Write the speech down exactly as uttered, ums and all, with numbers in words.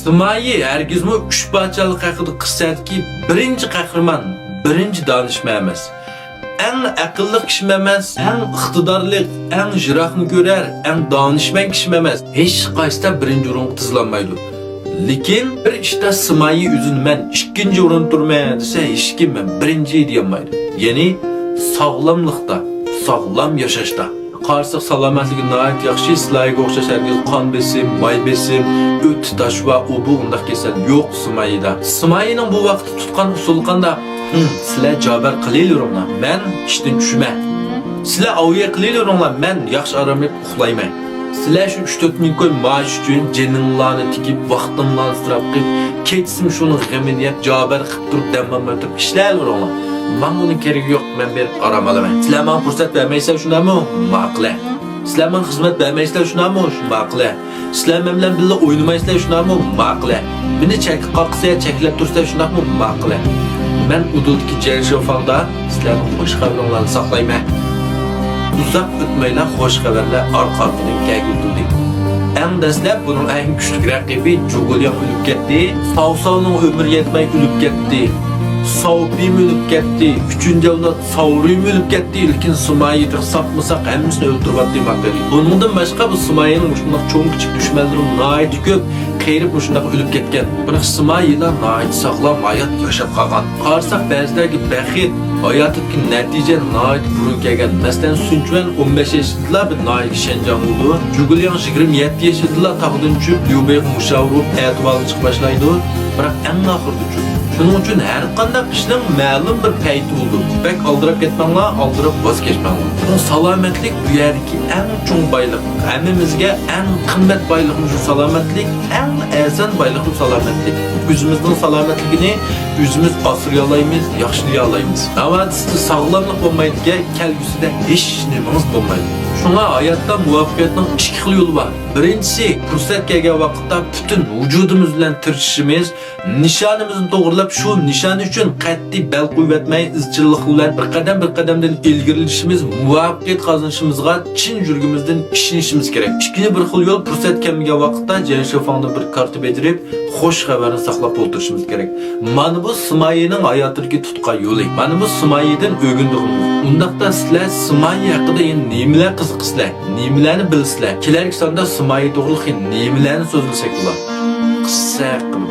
سىمايى ھەرگىزمۇ ئۈچ پادىشاھلىق ھەققىدە قىسسەدىكى بىرىنچى قەھرىمان، بىرىنچى دانىشمەن ئەمەس. ئەڭ ئەقىللىق كىشىمۇ ئەمەس، ئەڭ ئىقتىدارلىق، ئەڭ يىراقنى كۆرەر، ئەڭ دانىشمەن كىشىمۇ ئەمەس. ھېچقايسىدا بىرىنچى ئورۇنغا تىزىلالمايدۇ. لېكىن بىر ئىشتا سىمايى ئۆزىنى «مەن ئىككىنچى ئورۇندا تۇرىمەن» دېسە، ھېچكىم «مەن بىرىنچى» دېيەلمەيدۇ. يەنى ساغلاملىقتا، ساغلام ياشاشتا. قارىساق، سالامەتلىكى ناھايىتى ياخشى، سىلەرگە ئوخشاش ھەرگىز قان بېسىم، ماي بېسىم، ئۆت، تاشۋا، ئۇ بۇ ئۇنداق كېسەل يوق سىمايىدا. سىمايىنىڭ بۇ ۋاقىتتا تۇتقان ئۇسۇلى قانداق؟ ھىم، سىلەر جابەر قىلىۋېرىڭلار، مەن ئىشتىن چۈشىمەن. سىلەر ئاۋىيە قىلىۋېرىڭلار، مەن ياخشى ئارام ئېلىپ ئۇخلايمەن. سىلەر شۇ ئۈچ تۆت مىڭ كوي مائاش ئۈچۈن جېنىڭلارنى تىكىپ، ۋاقتىڭلارنى ئىسراپ قىلىپ، كېچىسىمۇ شۇنىڭ غېمىنى يەپ، جابەر قىلىپ تۇرۇپ، دەم ئالماي تۇرۇپ ئىشلەۋېرىڭلار. ماڭا ئۇنىڭ كېرىكى يوق، مەن بېرىپ ئارام ئالىمەن. سىلەر ماڭا پۇرسەت بەرمەيسىلەر، شۇنداقمۇ؟ ماقۇلە. سىلەر ماڭا خىزمەت بەرمەيسىلەر، شۇنداقمۇ؟ ماقۇلە. سىلەر مەن بىلەن بىللە ئوينىمايسىلەر، شۇنداقمۇ؟ ماقۇلە. مېنى چەككە قاققۇسىلەر، چەكلەپ تۇرسىلەر، شۇنداقمۇ؟ ماقۇلە. مەن ئۇدۇلدىكى جيەنشىفاڭدا سىلەرنىڭ خۇش خەۋىرىڭلارنى ساقلايمەن. ئۇزاق ئۆتمەيلا خۇش خەۋەرلەر ئارقا-ئارقىدىن كەلگىلى تۇردى. ئەڭ دەسلەپ بۇنىڭ ئەڭ كۈچلۈك رەقىبى جۇگۇلياڭ ئۆلۈپ كەتتى. ساۋساۋنىڭ ئۆمرى يەتمەي ئۆلۈپ كەتتى. ساۋپىيمۇ ئۆلۈپ كەتتى. ئۈچىنچى ئەۋلاد ساۋرۇيمۇ ئۆلۈپ كەتتى. لېكىن سىمايى تېخى ساپمۇ ساق ھەممىسىنى ئۆلتۈرۈۋەتتى ماقەدى. بۇنىڭدىن باشقا بۇ سىمايىنىڭ مۇشۇنداق چوڭ-كىچىك دۈشمەنلىرى ناھايىتى كۆپ. قېرىپ مۇشۇنداق ئۆلۈپ كەتكەن. بىراق سىمايىلا ناھايىتى ساغلام ھايات ياشاپ قالغان. قارىساق، بەزىلەرگە بەخت، ھاياتتىكى نەتىجە ناھايىتى بۇرۇن كەلگەن. مەسىلەن، سۈن چۈەن ئون بەش يېشىدىلا بىر ناھىيەدىكى شەنجاڭ بولىدۇ. جۇگۇلياڭ يىگىرمە يەتتە يېشىدىلا تاغدىن چۈشۈپ، ليۇبېيغا مۇشاۋىر بولۇپ، ئەتىۋارغا چىقىپ باشلايدۇ. بىراق ئەڭ ئاخىرىدا چۈشىدۇ. شۇنىڭ ئۈچۈن ھەر قانداق ئىشنىڭ مەلۇم بىر پەيتى بولىدۇ. بەك ئالدىراپ كەتمەڭلار، ئالدىراپ ۋاز كەچمەڭلار. بۇ سالامەتلىك بۇ يەردىكى ئەڭ چوڭ بايلىق. ھەممىمىزگە ئەڭ قىممەت بايلىقى شۇ سالامەتلىك، ئەڭ ئەرزان بايلىقى شۇ سالامەتلىك. ئۆزىمىزنىڭ سالامەتلىكىنى ئۆزىمىز ئاسرىيالايمىز، ياخشىلىيالايمىز. ناۋادا سىزدە ساغلاملىق بولمايدىكەن، كەلگۈسىدە ھېچ نېمىڭىز بولمايدۇ. شۇڭا ھاياتتا مۇۋەپپەقىيەتنىڭ ئىككى خىل يولى بار. بىرىنچىسى، پۇرسەت كەلگەن ۋاقىتتا پۈتۈن ۋۇجۇدىمىز بىلەن تىرىشىشىمىز، نىشانىمىزنى توغرىلاپ، شۇ نىشان ئۈچۈن قەتئىي بەل قۇۋۋەتمەي، ئىزچىللىق بىلەن بىر قەدەم بىر قەدەمدىن ئىلگىرىلىشىمىز، مۇۋەپپەقىيەت قازىنىشىمىزغا چىن يۈرىكىمىزدىن ئىشىنىشىمىز كېرەك. ئىككىنچى بىر خىل يول، پۇرسەت كەلمىگەن ۋاقىتتا جيەنشىفاڭدىن بىر كارتا بېجىرىپ، خۇش خەۋەرنى ساقلاپ ئولتۇرۇشىمىز كېرەك. مانا بۇ سىمايىنىڭ ھاياتىدىكى تۇتقان يولى. مانا بۇ سىمايىدىن ئۆگىنىدىغىنىمىز. ئۇنداقتا سىلەر سىمايى ھەققىدە يەنە نېمىلەر قىزىقىسىلەر؟ نېمىلەرنى بىلىسىلەر؟ كېلەركى ساندا سىمايى توغرىلىق يەنە نېمىلەرنى سۆزلىسەك بولار؟ قىسسە ھەققىدە